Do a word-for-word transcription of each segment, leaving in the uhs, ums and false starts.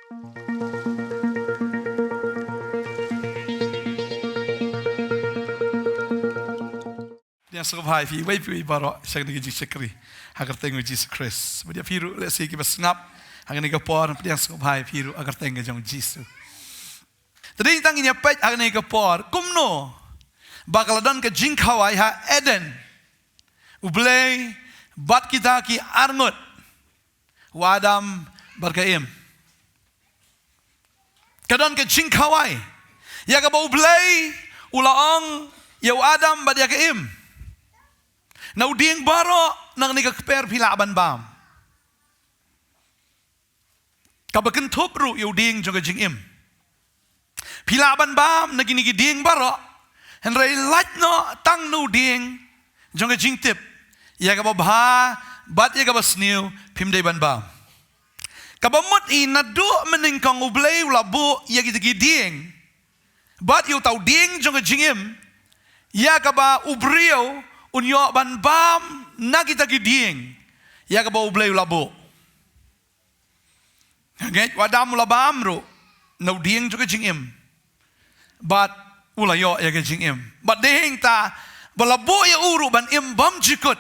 Pdiang sngewbha ïa phi, wei phi wei baroh, sha kane ka jingshakri ha ka kyrteng u Jisu Khrist. Bad ïa phi ruh lehse kiba sngap ha kane ka por, pdiang sngewbha ïa phi ruh ha ka kyrteng ka jong u Jisu. Te dei tang ngin ïa peit ha kane ka por, kumno ba ka la don ka jingkhawai ha Eden, U Blei bad kita ki arngut, u Adam bad ka Im. Ka don ka jingkhawai ïa kaba U Blei u la ong ïa u Adam bad ïa ka Im, na u dieng baroh na kane ka kper phi lah ban bam. Kaba kynthup ruh ïa u dieng jong ka jingim. Phi lah ban bam na kine ki dieng baroh, hynrei lait noh tang na u dieng jong ka jingtip, ïa kaba bha bad ïa kaba sniew phim dei ban bam. Kaba mut hi, naduh mynnyngkong U Blei u la buh ïa kita ki dieng bad ïa uta u dieng jong ka jingim, ïa kaba u briew un ïoh ban bam na kita ki dieng ïa kaba U Blei u la buh. Ngeit, u Adam u la bam ruh na u dieng jong ka jingim bad u la ïoh ïa ka jingim. Bad dei hangta ba la buh ïa u ruh ban im bymjukut,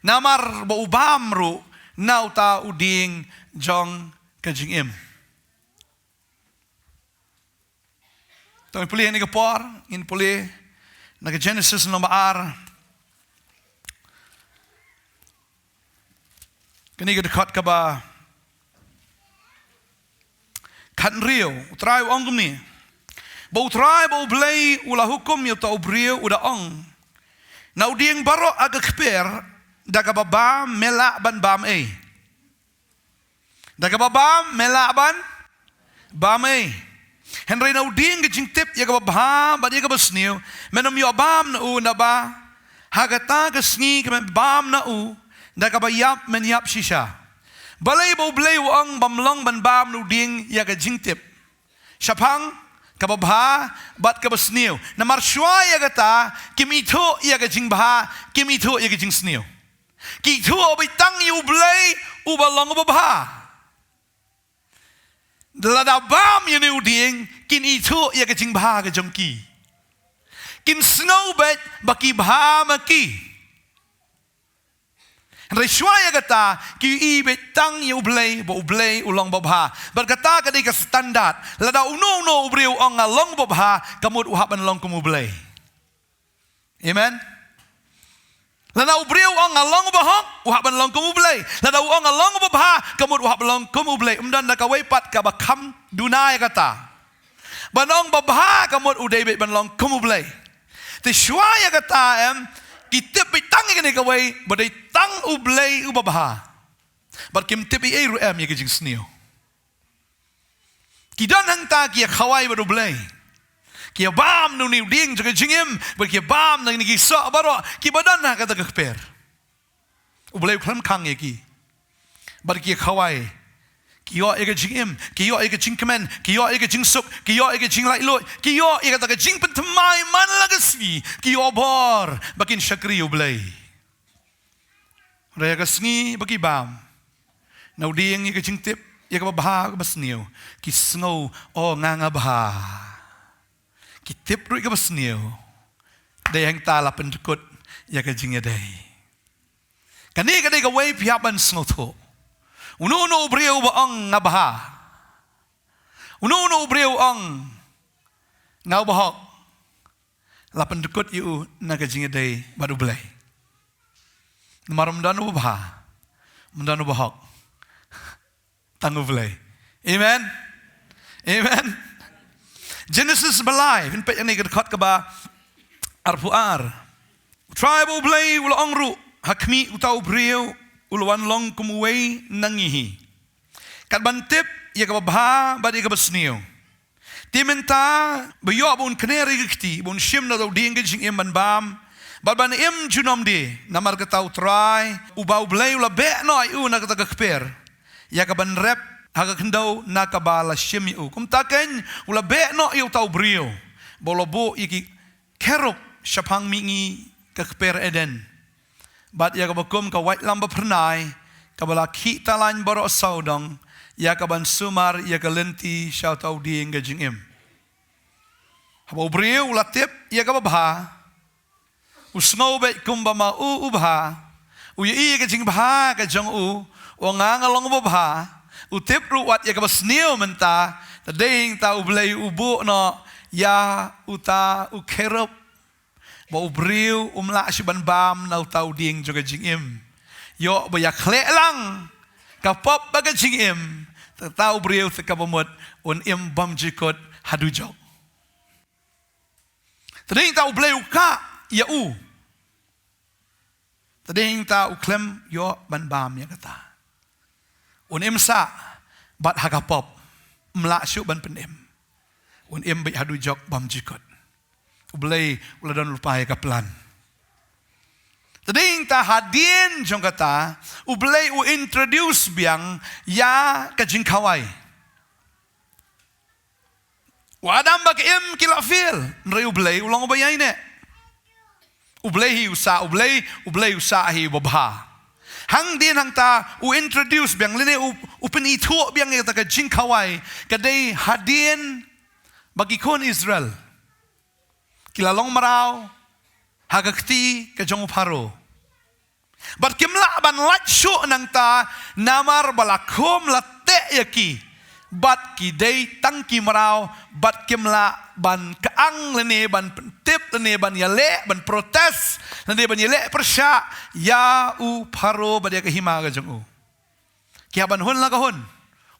namar ba u bam ruh na uta u dieng jong ka jingim. To ngin pule ha kane ka por, ngin pule na ka Genesis lynnong ba ar. Kane ka dkhot kaba khathynriew, U Trai u ong kumne. Ba U Trai, ba U Blei u la hukum ïa uta u briew, u da ong, na u dieng baroh ha ka kper, da kaba bam me lah ban bam ei? Da kaba bam me lah ban bam ei? Hynrei na u dieng ka jingtip ïa kaba bha bad ïa kaba sniew, men ym ïoh bam na u, naba ha kata ka sngi kaba men bam na u, da kaba ïap men ïap shisha. Balei ba U Blei u ong bym long ban bam na u dieng ïa ka jingtip shaphang kaba bha bad kaba sniew? Namar shuwa ïa kata kim ithuh ïa ka jingbha, kim ithuh ïa ka jingsniew. Ki ithuh beit tang ïa U Blei uba long uba bha. Lada bam ïa une u dieng, kin ithuh ïa ka jingbha ka jong ki. Kin sngew beit ba ki bha ma ki. Hynrei shuwa ïa kata, ki ïohi beit tang ïa U Blei, ba U Blei u long babha. Bad kata ka dei ka standard. Lada uno uno u briew u ong nga long babha, ka mut u hap ban long kum U Blei. Amen. Lada u briew u ong nga long bahok, u hap ban long kum U Blei. Lada u ong nga long babha, ka mut u hap ban long kum U Blei. Ym don da kawei pat kaba kham duna ïa kata. Ban ong babha ka mut u dei beit ban long kum U Blei. Te shuwa ïa kata em, ki tip beit tang ïa kane kawei, ba dei tang U Blei uba bha. Bad kim tip ei ei ruh em ïa ka jingsniew. Ki don hangta ki ïa khawai bad U Blei. Ki ïa bam na une u dieng jong ka jingim, bad ki ïa bam na kine ki soh baroh kiba don ha kata ka kper. U Blei u khlem khang ïa ki. Bad ki ïa khawai. Ki ïoh ïa ka jingim, ki ïoh ïa ka jingkmen, ki ïoh ïa ka jingsuk, ki ïoh ïa ka jinglaitluid, ki ïoh ïa kata ka jingpynthymmai man la ka sngi, ki ïoh bor ba kin shakri U Blei. Hynrei ha ka sngi ba ki bam na u dieng ïa ka jingtip ïa kaba bha kaba sniew, ki sngew, o nga nga bha. Ki tip ruh ïa kaba sniew. Dei hangta la pyndkut ïa ka jingïadei. Kane ka dei kawei phi hap ban sngewthuh. Uno uno u briew uba ong nga bha, uno uno u briew u ong nga u bahok, la pyndkut ïa u na ka jingïadei bad U Blei. Namar ym don uba bha, ym don uba hok, tang U Blei. Amen. Amen. Genesis ba lai, phin peit ïa kane ka dkhot kaba arphew ar. U Trai ba U Blei u la ong ruh, ha khmih uta u briew u la wan long kum uwei na ngi hi, kat ban tip ïa kaba bha bad ïa kaba sniew. Te mynta ba ïoh ba un kner ïa ka kti, ba un shim na uta u dieng ka jingim ban bam bad ban im junom de. Namar kata U Trai uba U Blei u la beh noh ïa u na kata ka kper, ïa kaban rep ha ka khyndew na kaba la shim ïa u. Kumta keiñ u la beh noh ïa uta u briew, bad u la buh ïa ki kherub shaphang mihngi ka kper Eden, bad ïa kaba kum ka waitlam ba phyrnai kaba la khih talain baroh sawdong, ïa ka ban sumar ïa ka lynti sha uta u dieng ka jingim. Haba u briew u la tip ïa kaba bha, u sngew beit kumba ma u u bha, u ïohi ïa ka jingbha ka jong u, u ong nga nga long ba bha, u tip ruh wat ïa kaba sniew mynta, te dei hangta U Blei u buh noh ïa uta u cherub. Ba u briew um lah shuh ban bam na uta u dieng jong ka jingim. Ïoh ba ïa khleh lang ka pop bad ka jingim, te uta u briew te kaba mut un im bymjukut ha dujok. Te dei hangta U Blei u kah ïa u. Te dei hangta u khlem ïoh ban bam ïa kata. Un im sah bad ha ka pop, um lah shuh ban pynim. Un im beit ha dujok bymjukut. U Blei u la don lypa ïa ka plan. Te dei hangta hadien jong kata, U Blei u introduce biang ïa ka jingkhawai. U Adam bad ka Im ki la fail, hynrei U Blei u long uba ïaineh. U Blei hi u sah, U Blei, U Blei u sah hi uba bha. Hadien hangta u introduce biang lane u, u pynithuh biang ïa kata ka jingkhawai, ka dei hadien ba ki khun Israel ki la long mraw ha ka kti ka jong u Pharaoh. Bad kim lah ban lait shuh nangta, namar ba la khum la teh ïa ki. Bad ki dei tang ki mraw, bad kim lah ban kyang lane ban pyntip lane ban ïaleh, ban protest lane ban ïaleh pyrshah ïa u Pharaoh bad ïa ka hima ka jong u. Ki hap ban hun la ka hun.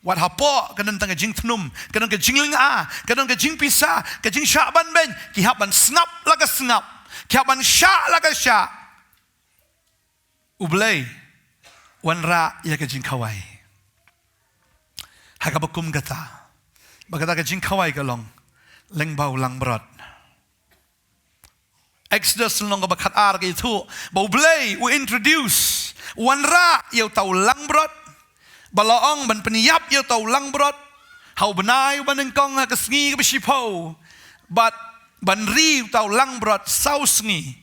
Wat hapoh ka don tang ka jingthnum, ka don ka jinglynga, ka don ka jingpisa, ka jingshah ban beiñ, ki hap ban sngap la ka sngap, ki hap ban shah la ka shah. U Blei u wanrah ïa ka jingkhawai. Ha kaba kum kata, ba kata ka jingkhawai ka long lyngba u langbrot. Exodus lynnong kaba khatar ka ïathuh ba U Blei u introduce, u wanrah ïa uta u langbrot, ba la ong ban pynïap ïa uta u langbrot ha u bnai uba nyngkong ha ka sngi kaba shiphew, bad ban ri uta u langbrot saw sngi.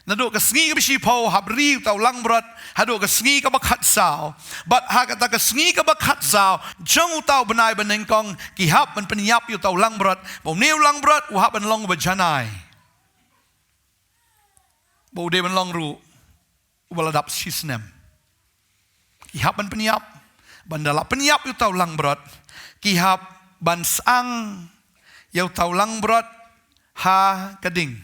Naduh ka sngi kaba shiphew hap ri uta u langbrot haduh ka sngi kaba khatsaw. Bad ha kata ka sngi kaba khatsaw jong uta u bnai ba nyngkong, ki hap ban pynïap ïa uta u langbrot, ba une u langbrot u hap ban long uba janai, ba u dei ban long ruh uba la dap shisnem. Ki hap ban pynïap, bad ynda la pynïap ïa uta u langbrot, ki hap ban shang ïa uta u langbrot ha ka ding.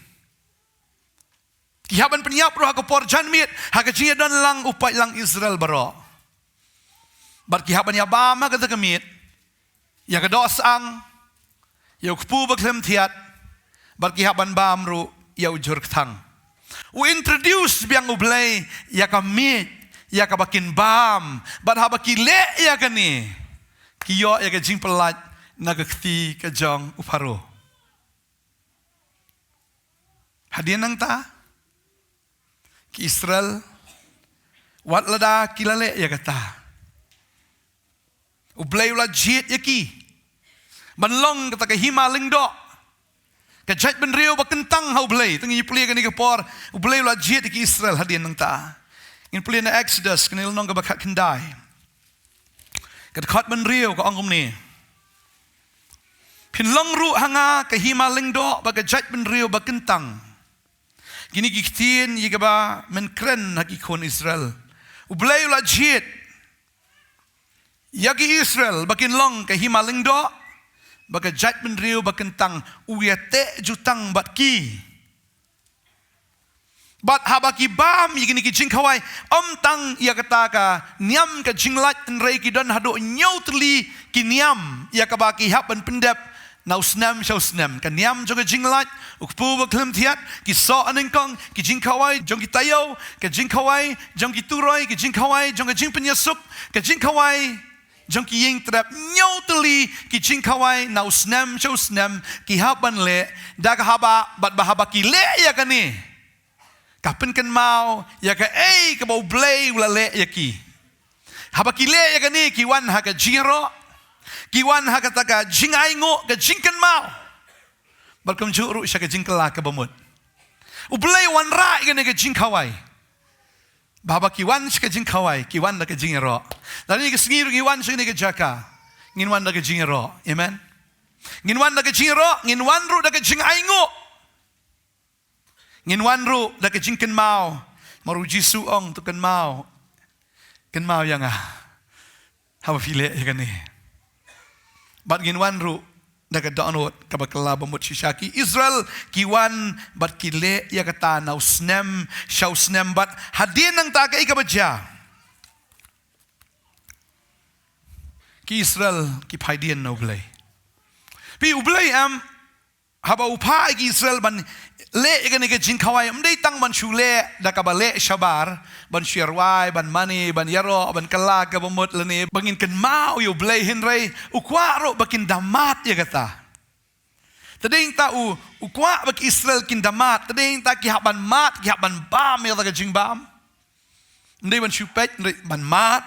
Ki hap ban pynïap ruh ha ka por janmiet, ha ka jingïadon lang u paidlang Israel baroh. Bad ki hap ban ïabam ha kata ka miet ïa ka doh shang, ïa u kpu ba khlem thiat, bad ki hap ban bam ruh ïa u jhur kthang. U introduce biang U Blei ïa ka miet ïa kaba kin bam, bad haba ki leh ïa kane, ki ïoh ïa ka jingpyllait na ka kti ka jong u Pharaoh. Hadien nangta, ki Israel, wat lada ki la leh ïa kata, U Blei u la jied ïa ki ban long kata ka hima lyngdoh, ka jaitbynriew ba kyntang ha U Blei. Te ngin ïa pule kane ka por, U Blei u la jied ïa ki Israel hadien nangta. Ngin pule na Exodus, kane lynnong kaba khatkhyndai, ka dkhot ba hynriew, ka ong kumne: Phin long ruh ha nga ka hima lyngdoh bad ka jaitbynriew ba kyntang. Kine ki ktien ïa kiba men kren ha ki khun Israel. U Blei u la jied ïa ki Israel ba kin long ka hima lyngdoh bad ka jaitbynriew ba kyntang. U ïateh jutang bad ki. Bad haba ki bam ïa kine ki jingkhawai, ym tang ïa kata ka niam ka jinglait, hynrei ki don haduh hynñiew tylli ki niam ïa kaba ki hap ban pyndep na u snem sha u snem. Ka niam jong ka jinglait, u kpu ba khlem thiat, ki soh nyngkong, ki jingkhawai jong ki taïew, ka jingkhawai jong ki turoi, ki jingkhawai jong ka jingpynïasuk, ka jingkhawai jong ki ïing trep. Hynñiew tylli ki jingkhawai na u snem sha u snem ki hap ban leh. Da kaba, bad ba haba ki leh ïa kane, ka pynkynmaw ïa kaei kaba U Blei u la leh ïa ki. Haba ki leh ïa kane, ki wan ha ka jingïaroh, ki wan ha kata ka jingainguh, ka jingkynmaw. Bad kumjuh ruh sha ka jingkylla kaba mut. U Blei u wanrah ïa kane ka jingkhawai. Ba haba ki wan sha ka jingkhawai, ki wan da ka jingïaroh. Lane ka sngi ruh ki wan sha kane ka jaka, Ngin wan da ka jingïaroh. Amen. Ngin wan da ka jingïaroh, ngin wan ruh da ka jingainguh. Ngin wan ruh da ka jingkynmaw. Namar u Jisu ong, to kynmaw. Kynmaw ïa nga haba phi leh ïa kane. Bad ngin wan ruh da ka dohnud kaba kylla ba mut shisha. Ki Israel ki wan bad ki leh ïa kata na u snem sha u snem, bad hadien nangta kaei kaba jia? Ki Israel ki phai dien na U Blei. Phi, U Blei em, haba u phah ïa ki Israel ban leh ïa kane ka jingkhawai, ym dei tang ban shu leh da kaba leh shabar, ban shu ïarwai, ban mane, ban ïaroh, ban kylla kaba mut lane ba ngin kynmaw ïa U Blei, hynrei u kwah ruh ba kin da mad ïa kata. Te dei nangta u, u kwah ba ki Israel kin da mad, te dei nangta ki hap ban mad, ki hap ban bam ïa kata ka jingbam. Ym dei ban shu peit, hynrei ban mad.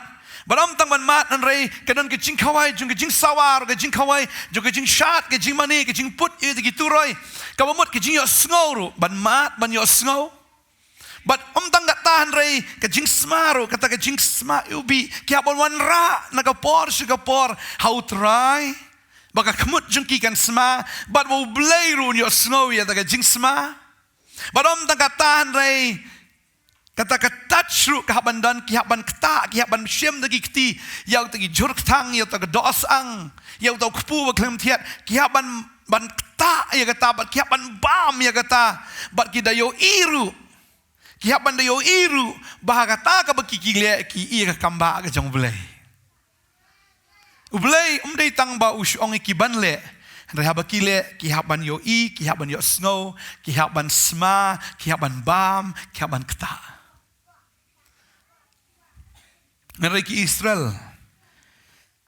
Bad ym tang ban mad, hynrei ka don ka jingkhawai jong ka jingsawa, ka jingkhawai jong ka jingshad, ka jingmane, ka jingput ïa ki turoi, kaba mut ka jingïohsngew ruh, ban mad, ban ïohsngew. Bad ym tang kata, hynrei ka jingsma ruh, kata ka jingsma iwbih, ki hap ban wanrah na ka por sha ka por ha U Trai, ba ka khmut jong ki kan sma, bad ba U Blei ruh un ïohsngew ïa kata ka jingsma. Bad ym tang kata, hynrei kata ka touch ruh ka hap ban don, ki hap ban ktah, ki hap ban shim da ki kti ïa uta ki jhur kthang, ïa uta ka dohsang, ïa uta u kpu ba khlem thiat, ki hap ban, ban ktah ïa kata, bad ki hap ban bam ïa kata, bad ki da ïohi ruh, ki hap ban da ïohi ruh ba ha kata kaba ki, ki leh, ki ïohi ïa ka kam bah ka jong U Blei. U Blei ym dei tang ba u shu ong ïa ki ban leh, hynrei haba ki leh, ki hap ban ïohi, ki hap ban ïohsngew, ki hap ban sma, ki hap ban bam, ki hap ban ktah. Hynrei ki Israel,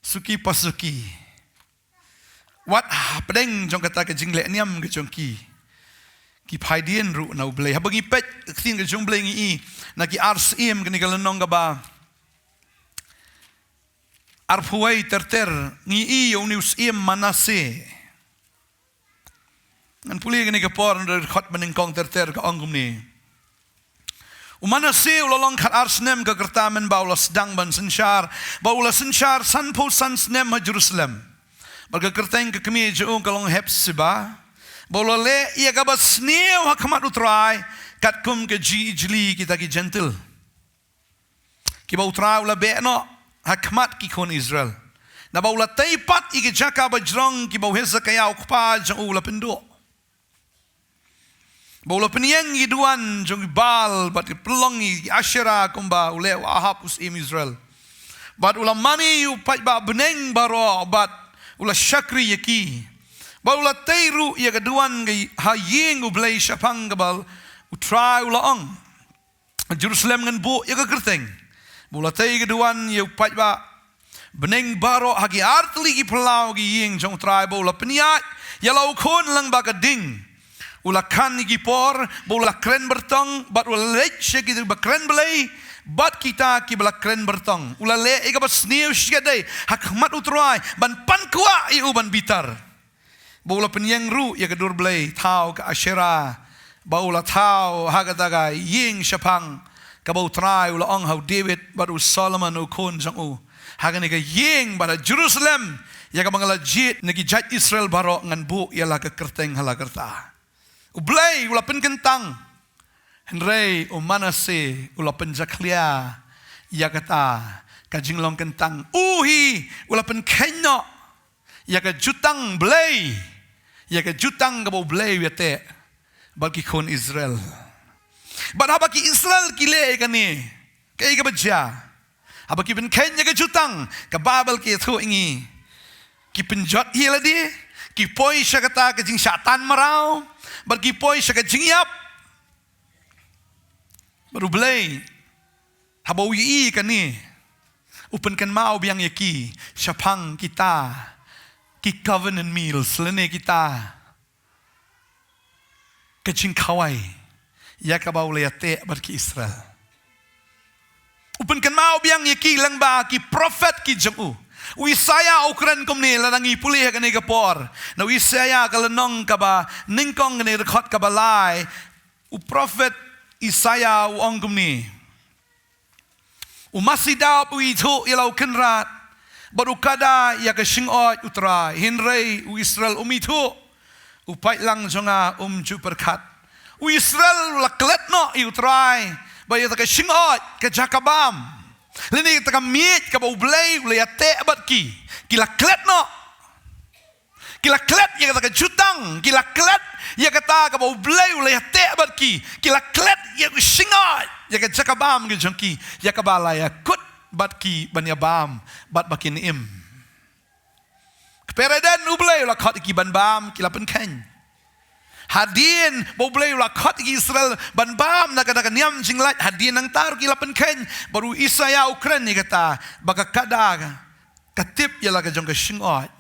suki pa suki, wat hapdeng jong kata ka jingleh niam ka jong ki, ki phai dien ruh na U Blei. Haba ngi peit ka ktien ka jong U Blei, ngi i na Ki Ar Syiem, kane ka lynnong kaba arphew wei ter ter, ngi i ïa une u syiem Manase. Ngan pule kane ka por, ngan dei khot banyngkong ter ter, ka ong kumne. U Manase u la long khatar snem ka rta mynba u la sdang ban synshar, bad u la synshar sanphew san snem ha Jerusalem. Bad ka kyrteng ka kmie jong u ka long Hepsiba. Bad u la leh ïa kaba sniew ha khmat U Trai, katkum ka jingijli kita ki jentil, kiba U Trai u la beh noh ha khmat ki khun Israel, naba u la tei pat ïa ki jaka bajrong kiba u Hesekiah u kpa jong u u la pynduh. Bad u la pynïeng ïa ki duwan jong ki Baal, bad u la pynlong ïa ki Asherah kumba u leh u Ahab u syiem Israel. Bad u la mane ïa u paidbah bneng baroh, bad u la shakri ïa ki. Bad u la tei ruh ïa ka duwan ka ha ïing U Blei shaphang kaba U Trai u la ong, Jerusalem ngan buh ïa ka kyrteng. Bad u la tei ka duwan ïa u paidbah bneng baroh ha ki artylli ki phyllaw ki ïing jong U Trai, bad u la pynïaid ïa la u khun lyngba ka ding. U la khan ïa ki por, bad u la kren byrtong, bad u la leit sha kita kiba kren blei bad kita kiba la kren byrtong. U la leh ïa kaba sniew shikatdei ha khmat U Trai, ban pynkwah ïa u ban bitar. Bad u la pynïeng ruh ïa ka dur blei thaw ka Asherah, bad u la thaw ha kata ka ïing shaphang kaba U Trai u la ong ha u David bad u Solomon u khun jong u, ha kane ka ïing bad ha Jerusalem, ïa kaba nga la jied na ki jait Israel baroh, ngan buh ïa la ka kyrteng ha la ka rta. U Blei u la pynkyntang, hynrei u Manase u la pynjakhlia ïa kata ka jinglong kyntang. U hi u la pynkheiñ noh ïa ka jutang Blei, ïa ka jutang kaba U Blei u ïateh bad ki khun Israel. Bad haba ki Israel ki leh ïa kane, kaei kaba jia? Haba ki pynkheiñ ïa ka jutang, ka Baibl ka ïathuh ïa ngi, ki pynjot ïa lade, ki poi sha kata ka jingshah tan mraw, bad ki poi sha ka jingïap. Bad U Blei, haba u ïohi ïa kane, u pynkynmaw biang ïa ki shaphang kita ki covenant meals, lane kita ka jingkhawai ïa kaba u la ïateh bad ki Israel. U pynkynmaw biang ïa ki lyngba ki prophet ki jong u. U Isaiah u kren kumne, lada ngi pule ha kane ka por, na u Isaiah ka lynnong kaba nyngkong, kane ka dkhot kaba lai, u prophet Isaiah u ong kumne: U masi dap u ithuh ïa la u kynrad, Bad u kada ïa ka shyngkhuid u Trai, hynrei u Israel um ithuh. U paidlang jong nga um ju pyrkhat. U Israel u la klet noh ïa u Trai, bad ïa kata ka shyngkhuid, ka jaka bam, lane kata ka miej kaba U Blei u la ïateh bad ki. Ki la klet noh. Ki la klet ïa kata ka jutang, ki la klet ïa kata kaba U Blei u la ïateh bad ki. Ki la klet ïa ka shyngkhuid, ïa ka jaka bam ka jong ki, ïa kaba la ïakut bad ki ban ïabam bad ba kin im. Kper Eden U Blei u la khot ïa ki ban bam, ki la pynkheiñ. Hadien ba U Blei u la khot ïa ki Israel ban bam na ka, na ka niam jinglait, hadien nangta ruh ki la pynkheiñ. Bad u Isaïah u kren ïa kata, ba ka kada ka tip ïa la ka jong ka shyngkhuid.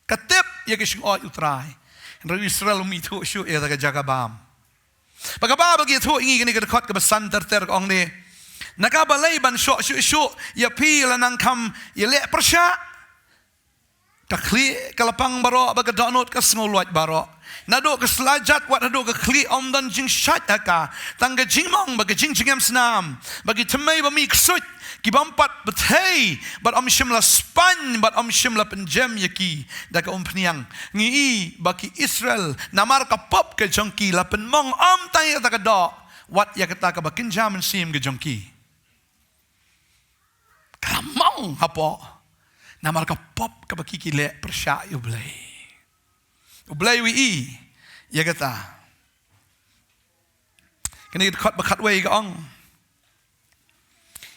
Ka tip ïa ka shyngkhuid u Trai. Hynrei u Israel um ithuh shuh ïa kata ka jaka bam. Bad kaba, ba ki ithuh ïa ngi, kane ka dkhot kaba san ter ter ka ong ne: Na kaba lei ban shoh shuh shuh ïa phi, la nang kham ïaleh pyrshah. Ka khlieh ka la pang baroh, bad ka dohnud ka sngewluid baroh. Naduh ka sla jat wat haduh ka khlieh ym don jingshait ha ka. Tang ka jingmong bad ka jingjngem snam, bad ki thymmei ba mih ksuid, ki bym pat pynthei, bad ym shym la spaiñ, bad ym shym la pynjem ïa ki da ka umphniang. Ngi i ba ki Israel, namar ka pop ka jong ki, la pynmong ym tang ïa kata ka doh, wat ïa kata kaba kynja mynsiem ka jong ki. Ka la mong hapoh namar ka pop kaba ki, ki leh pyrshah ïa U Blei. U Blei u i ïa kata. Kane ka dkhot ba khatwei ka ong: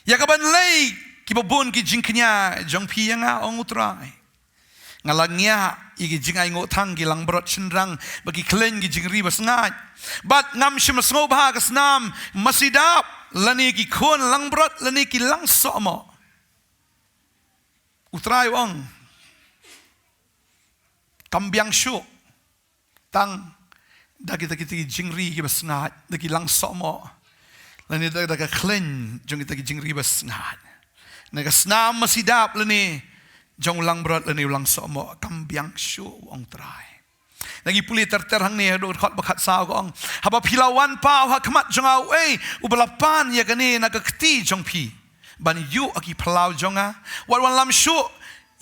Ïa kaban lei kiba bun ki jingkñia jong phi ïa nga, ong u Trai. Nga la ngiah ïa ki jingainguh thang ki langbrot shynrang, bad ki khleiñ ki jingri basngaid. Bad ngam shym la sngewbha ka snam masi dap, lane ki khun langbrot, lane ki langsohmoh. U Trai u ong, kam biang shuh tang da kita, kita ki jingri kiba sngaid, da ki langsohmoh, lane da, da ka khleiñ jong kita ki jingri basngaid, na ka snam masi dap, lane jong u langbrot, lane u langsohmoh, kam biang shuh, u ong Trai. Ngi pule ter ter hangne, haduh dkhot ba khatsaw ka ong: Haba phi la wan paw ha khmat jong nga, uei uba la pan ïa kane na ka kti jong phi ban ïuh ha ki phyllaw jong nga? Wat wanlam shuh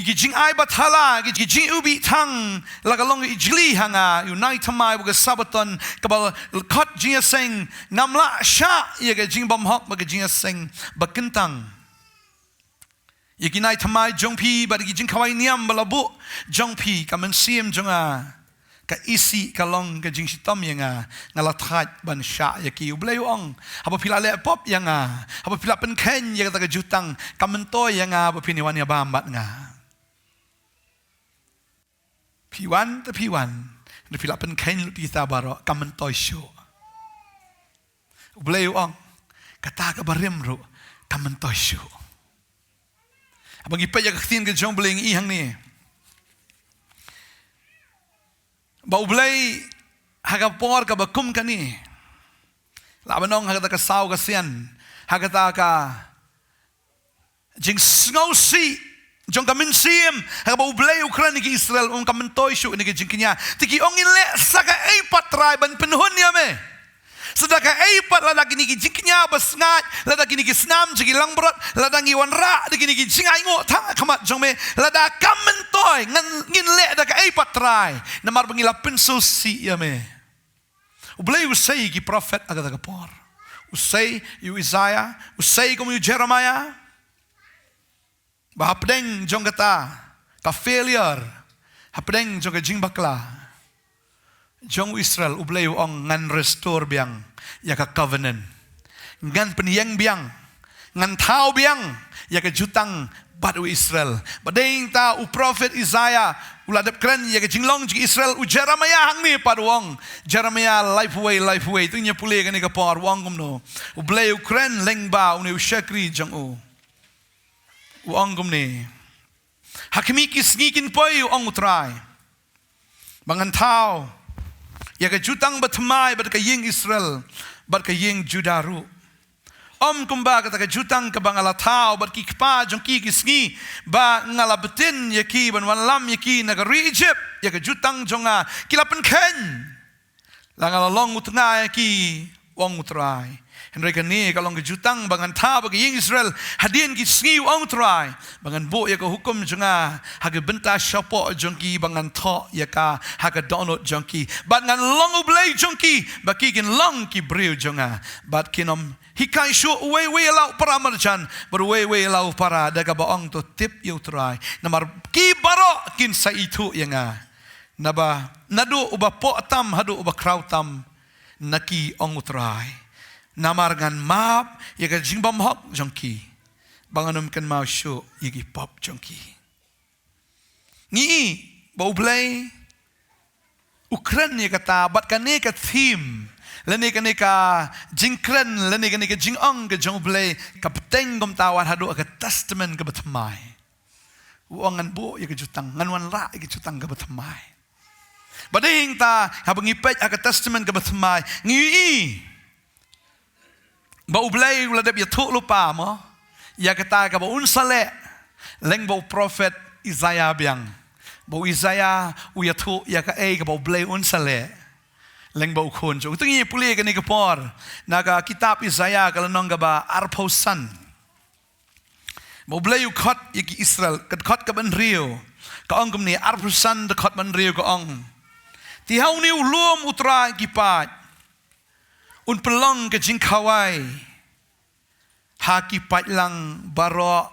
ïa ki jingai bathala, ki, ki jingïohi thang, la ka long ka ijli ha nga, ïa u nai thymmai bad ka Sabbaton kaba khot jingïaseng. Ngam lah shah ïa ka jingbymhok bad ka jingïaseng bakyntang. Ïa ki nai thymmai jong phi bad ki jingkhawai niam ba la buh jong phi, ka mynsiem jong nga ka isih, ka long ka jingshitom ïa nga, nga la thait ban shah ïa ki. U Blei u ong, haba phi la leh pop ïa nga, haba phi la pynkheiñ ïa kata ka jutang, kam myntoi ïa nga ba phin ïa wan ïa bam bad nga. Phi wan te phi wan, hynrei phi la pynkheiñ lut ïa kita baroh, kam myntoi shuh. U Blei u ong, kata kaba rim ruh kam myntoi shuh. Haba ngi peit ïa ka ktien ka jong U Blei, ngi i hangne ba U Blei ha ka por kaba kum kane, lah ban ong ha kata ka saw ka sian, ha kata ka jingsngewsih jong ka mynsiem, ha kaba U Blei u kren ïa ki Israel, um, kam myntoi shuh ïa kine ki jingkñia. Te ki ong, ngin leh sa kaei pat Trai ban pynhun ïa me? Sa da kaei pat, lada kine ki jingkñia basngaid, lada kine ki snam jong ki langbrot, lada ngi wanrah da kine ki jingainguh thang ha khmat jong me, lada kam myntoi, ngan, ngin leh da kaei pat Trai? Namar ba ngi la pynsngewsih ïa me. U Blei u sei ïa ki prophet ha kata ka por. U sei ïa u Isaiah, u sei kum ïa u Jeremiah, ba hapdeng jong kata ka failure, hapdeng jong ka jingbakla jong u Israel, U Blei u ong, ngan restore biang ïa ka covenant. Ngan pynïeng biang, ngan thaw biang ïa ka jutang bad u Israel. Bad dei ta u prophet Isaiah u la dep kren ïa ka jinglong jong Israel, u Jeremiah hangne pat u ong, Jeremiah laiphew wei, laiphew wei, to ngin ïa pule kane ka por, u ong kumno? U Blei u kren lyngba une u shakri jong u. U ong kumne: Ha khmih ki sngi kin poi, u ong u Trai, ba ngan thaw ïa ka jutang bathymmai bad ka ïing Israel bad ka ïing Judah ruh. Ym kumba kata ka jutang kaba nga la thaw bad ki kpa jong ki, ki sngi ba nga la btin ïa ki ban wanlam ïa ki na ka ri Egypt. Ïa ka jutang jong nga ki la pynkheiñ, la nga la long u tnga ïa ki, u ong u Trai. Hynrei kane ka long ka jutang ba ngan tha bad ki ïing Israel hadien ki sngi, u ong u Trai, ba ngan buh ïa ka hukum jong nga ha ka bynta shapoh jong ki, ba ngan thoh ïa ka ha ka dohnud jong ki, bad ngan long U Blei jong ki, ba ki kin long ki briew jong nga. Bad kin ym hikai shuh uwei uwei ïa la u para marjan bad uwei uwei ïa la u para, da kaba ong, to tip ïa u Trai, namar ki baroh kin sa ithuh ïa nga. Naba naduh uba poh tam haduh uba khraw tam na ki, ong u Trai, namar ngan map ïa ka jingbymhok jong ki, ba ngan ym kynmaw shuh ïa ki pop jong ki. Ngi i ba U Blei u kren ïa kata, bad kane ka theme, lane kane ka jingkren, lane kane ka jingong ka jong U Blei, ka bteng kumta wat haduh ka Testament kaba thymmai. U ong, ngan buh ïa ka jutang, ngan wanrah ïa ka jutang kaba thymmai. Bad hangta haba ngi peit ha ka Testament kaba thymmai, ngi i ba U Blei u la dep ïathuh lypa mo ïa kata kaba un sa leh lyngba u prophet Isaiah biang. Ba u Isaiah u ïathuh ïa kaei kaba U Blei un sa leh lyngba u khun jong u. To ngin ïa pule kane ka por na ka kitab Isaiah, ka lynnong kaba arphew san. Ba U Blei u khot ïa ki Israel, ka dkhot kaba hynriew ka ong kumne, arphew san, dkhot ba hynriew ka ong, te ha une u lum U Trai ki paid un pynlong ka jingkhawai ha ki paidlang baroh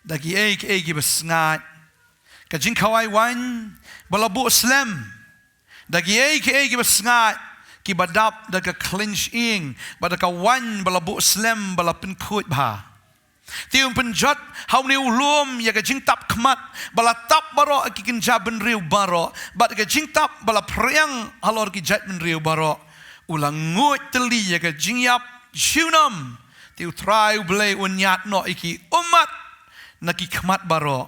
da kiei kiei kiba sngaid, ka jingkhawai waiñ ba la buh slem da kiei kiei kiba sngaid, kiba dap da ka khlien shyieng bad da ka waiñ ba la buh slem ba la pynkhuid bha. Te un pynjot ha une u lum ïa ka jingtap khmat ba la tap baroh ki kynja bynriew baroh, bad ka jingtap ba la phriang halor ki jaitbynriew baroh. U la nguid tylli ïa ka jingïap junom. Te U Trai U Blei un ñiad noh ïa ki ummat na ki khmat baroh,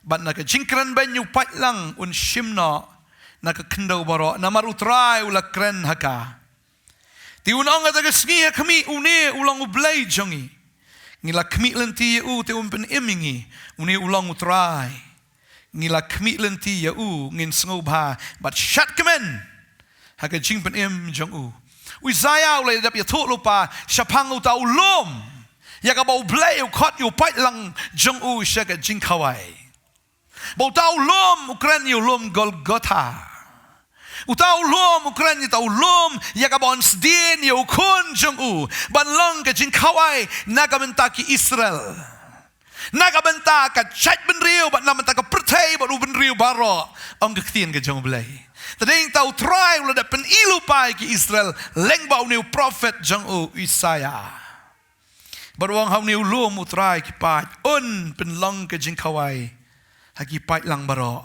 bad na ka jingkren beiñ u paidlang un shim noh na ka khyndew baroh, namar U Trai u la kren ha ka. Te un ong, kata ka sngi ha khmih, une u long U Blei jong ngi. Ngi la khmih lynti ïa u, te un pynim ïa ngi. Une u long U Trai. Ngi la khmih lynti ïa u, ngin sngewbha bad shad kmen ha ka jingpynim jong u. U Isaiah u la dep ïathuh lypa shaphang uta u lum ïa kaba U Blei u khot ïa u paidlang jong u sha ka jingkhawai. Ba uta u lum u kren ïa u lum Golgotha. Uta u lum u kren ïa uta u lum ïa kaba un sdien ïa u khun jong u ban long ka jingkhawai na ka bynta ki Israel, na ka bynta ka jaitbynriew bad na ka bynta ka pyrthei bad u bynriew baroh, ong ka ktien ka jong U Blei. Te dei hangta U Trai u la dep pyni lypa ïa ki Israel lyngba une u prophet jong u Isaiah. Bad u ong, ha une u lum U Trai ki paid un pynlong ka jingkhawai ha ki paidlang baroh.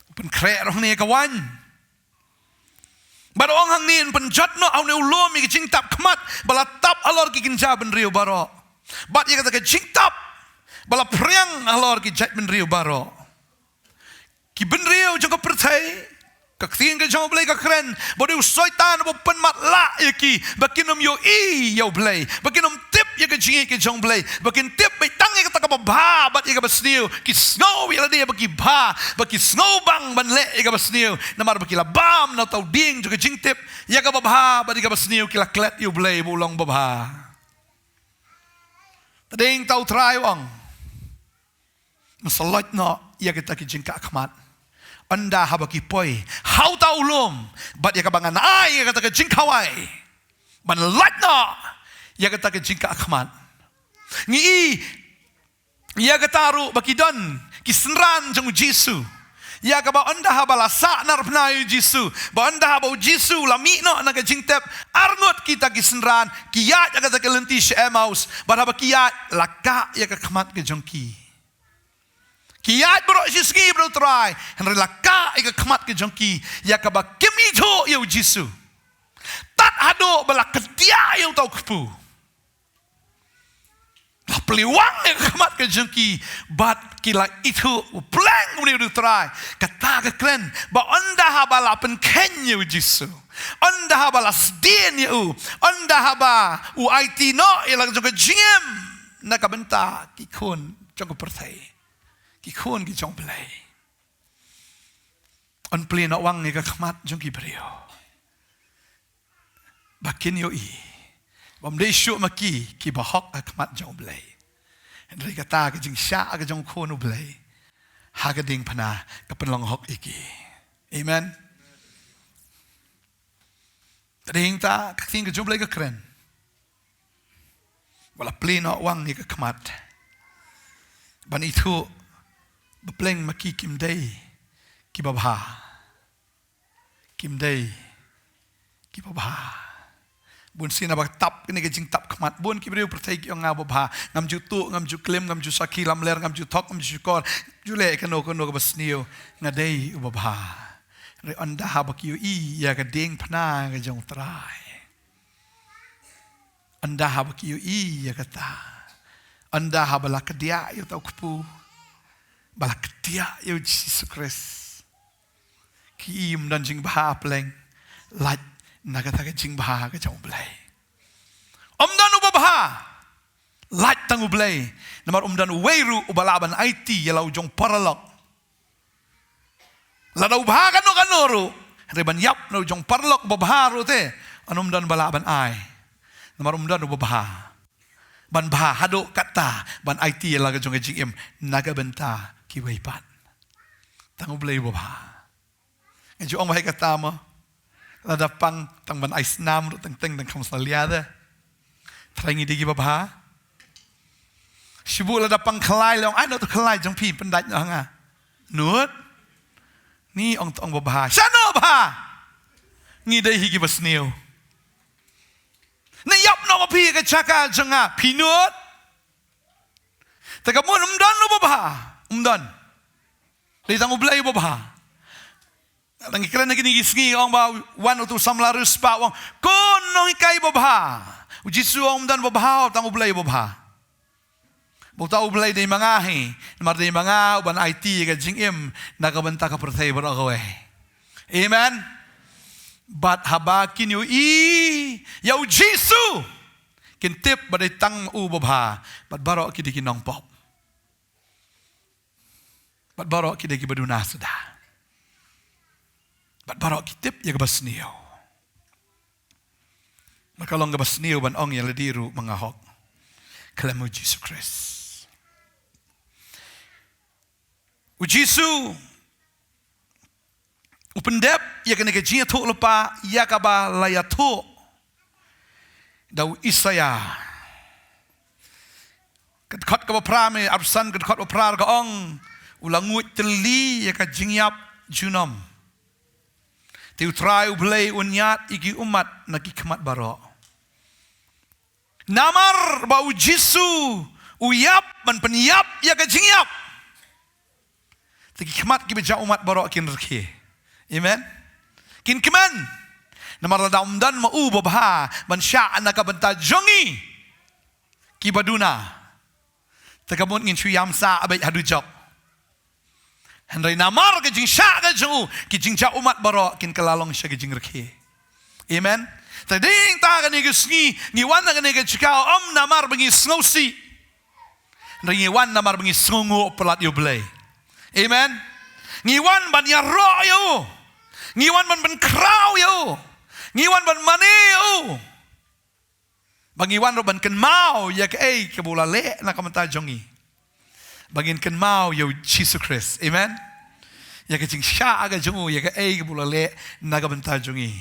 U pynkhreh ruh hangne ïa ka waiñ. Bad u ong hangne, un pynjot noh ha une u lum ïa ka jingtap khmat ba la tap halor ki kynja bynriew baroh, bad ïa kata ka jingtap ba la phriang halor ki jaitbynriew baroh. Ki bynriew jong ka pyrthei, ka ktien ka jong U Blei ka kren ba dei u Soitan uba pynmatlah ïa ki ba kin ym ïohi ïa U Blei, ba kin ym tip ïa ka jingïeit ka jong U Blei, ba kin tip beit tang ïa kata kaba bha bad ïa kaba sniew. Ki sngew ïa lade ba ki bha, ba ki sngew bang ban leh ïa kaba sniew, namar ba ki la bam na uta u dieng jong ka jingtip ïa kaba bha bad ïa kaba sniew, ki la klet ïa U Blei ba u long babha. Te dei hangta U Trai u ong, mynsaw, lait noh ïa kita ki jingkah khmat. Ynda haba ki poi ha uta u lum bad ïa kaba ngan ai ïa kata ka jingkhawai, ban lait noh ïa kata ka jingkah khmat. Ngi i ïa kata ruh ba ki don ki synran jong U Jisu, ïa kaba ynda haba la sah narphna ïa U Jisu, ba ynda haba U Jisu la mih noh na ka jingtep, arngut kita ki synran ki ïaid ïa kata ka lynti sha Emmaus, bad haba ki ïaid, la kah ïa ka khmat ka jong ki. Ki ïaid baroh shi sngi bad U Trai, hynrei la kah ïa ka khmat ka jong ki, ïa kaba kim ithuh ïa U Jisu, tad haduh ba la kdiah ïa uta u kpu. La plie wang ïa ka khmat ka jong ki bad ki la ithuh u pleng une u dei U Trai. Kata ka kren ba ynda haba la pynkheiñ ïa U Jisu, ynda haba la sdien ïa u, ynda haba u aiti noh ïa la ka jong ka jingim na ka bynta ki khun jong ka pyrthei, ki khun ki jong U Blei, yn plie noh wang ïa ka khmat jong ki briew. ba kin ïohi ba ym dei shuh ma ki kiba hok ha khmat jong U Blei, hynrei kata ka jingshah ka jong U Khun U Blei ha ka diengphna ka pynlong hok ïa ki. Amen. Te dei hangta ka ktien ka jong U Blei ka kren ba la plie noh wang ïa ka khmat ban ithuh ba pleng ma ki kim dei kiba bha. Kim dei kiba bha. Bun sien haba tap kane ka jingtap khmat, bun ki briew pyrthei ki ong nga uba bha, ngam ju tuh, ngam ju klim, ngam ju sakhi lamler, ngam ju thok, ngam ju shukor, ju leh kano kano kaba sniew, nga dei uba bha. Hynrei ynda haba ki ïohi ïa ka diengphna ka jong U Trai, ynda haba ki ïohi ïa kata, ynda haba la kdiah ïa uta u kpu, ba la kdiah ïa U Jisu Khrist, ki ym don jingbha pleng lait na kata ka jingbha ka jong U Blei. Ym don uba bha, lait tang U Blei. Namar ym don uwei ruh uba lah ban aiti ïa la u jong paralok. Lada u bha kano kano ruh, hynrei ban ïap na u jong paralok uba bha ruh te, ym don ba lah ban ai. Namar ym don uba bha ban bha haduh katta ban aiti ïa la ka jong ka jingim na ka bynta kiwei pat. Tang U Blei uba bha. Nga ju ong ba hei kata mo, lada pang tang ban ai snam ruh teng teng dang kham salia de. Trai ngi dei kiba bha. Shibu lada pang khlai, la ong ai noh tu khlai jong phi, pyndait noh ha nga. Nud. Ni ong tu ong ba bha, shano bha? Ngi dei hi kiba sniew. Ni ïap noh ma phi ka jaka jong nga, phi nud. Te ka mut ym don uba bha, ym don. Dei tang U Blei uba bha. Tang ngi kren ha kine ki sngi, ong ba wan utu samla riewspah, ong, "Ko nonghikai ba bha." U Jisu ong, "Ym don ba bha, tang U Blei ba bha." Ba uta U Blei dei ma nga hi, namar dei ma nga uban aiti ïa ka jingim na ka bynta ka pyrthei baroh kawei. Amen. Bad haba kin ïohi ïa U Jisu, kin tip ba dei tang u ba bha, bad baroh ki dei ki nongpop. Bad baroh ki dei kiba duna suda. Bad baroh ki tip ïa kaba sniew. Ma ka long kaba sniew ban ong ïa lade ruh ma nga hok. Khlem U Jisu Khrist. U Jisu u pyndep ïa kane ka jingïathuhlypa ïa kaba la ïathuh da u Isaïah. Ka dkhot kaba phra, me arphew san, ka dkhot ba phra ka ong, u la nguid tylli ïa ka jingïap junom. Te U Trai U Blei un ñiad ïa ki ummat na ki khmat baroh. Namar ba U Jisu u ïap ban pynïap ïa ka jingïap. Te ki khmat kiba jia ummat baroh kin rkhie. Amen. Kin kmen. Namar lada ym don ma u ba bha ban shah na ka bynta jong ngi kiba duna, te ka mut ngin shu ïam sah beit haduh jok. Hynrei namar ka jingshah ka jong u, ki jingjia ummat baroh kin kylla long sha ka jingrkhie. Amen. Te dei hangta kane ka sngi ngi wan ha kane ka jaka, ym namar ba ngi sngewsih, hynrei ngi wan namar ba ngi sngewnguh palat ïa U Blei. Amen. Ngi wan ban ïaroh ïa u. Ngi wan ban pynkhraw ïa u. Ngi wan ban mane ïa u. Ba ngi wan ruh ban kynmaw ïa kaei kaba u la leh na ka bynta jong ngi. Ba ngin kynmaw ïa U Jisu Khrist. Amen. Ïa ka jingshah ka jong u, ïa kaei kaba u la leh na ka bynta jong ngi.